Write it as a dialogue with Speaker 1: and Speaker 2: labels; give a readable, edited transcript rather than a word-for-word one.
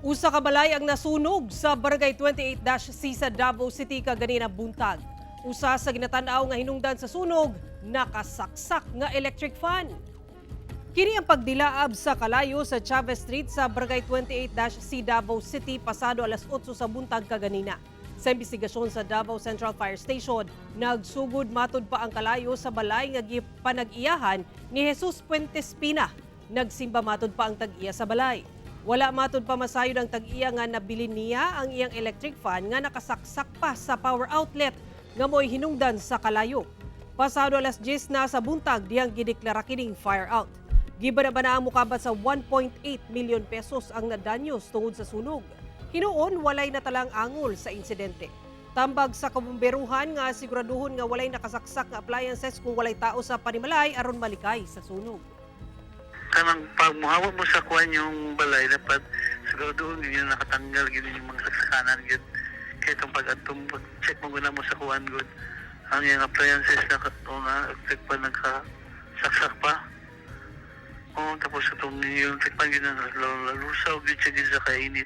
Speaker 1: Usa ka balay ang nasunog sa Barangay 28-C sa Davao City kaganina buntag. Usa sa ginatan-aw nga hinungdan sa sunog, nakasaksak nga electric fan. Kini ang pagdilaab sa kalayo sa Chavez Street sa Barangay 28-C, Davao City, pasado alas 8 sa buntag kaganina. Sa imbestigasyon sa Davao Central Fire Station, nagsugod matud pa ang kalayo sa balay nga gipanag-iyahan ni Jesus Puentes Pina. Nagsimba matud pa ang tag-iya sa balay. Wala matud pa masayod ang tag-iya nga nabilin niya ang iyang electric fan nga nakasaksak pa sa power outlet nga mo'y hinungdan sa kalayo. Pasado alas 10 na sa buntag diyang gideklara kining fire out. Giba na ang mukabat sa 1.8 milyon pesos ang nadanyos tungod sa sunog. Hinuon, walay natalang angol sa insidente. Tambag sa kabumberuhan nga siguraduhon nga walay nakasaksak nga appliances kung walay tao sa panimalay aron malikay sa sunog.
Speaker 2: Kanang pag muhawa mo sa kuan yung balay, dapat siguro doon yun nakatanggal gid yung mga saksakanan gid. Kaya itong pag atong pag check mo guna mo sa kuan gud ang yung appliances na o na check pa nagka saksak pa. Oo, tapos itong yung check pa gid na lalusaw gid siya gid sa kainit.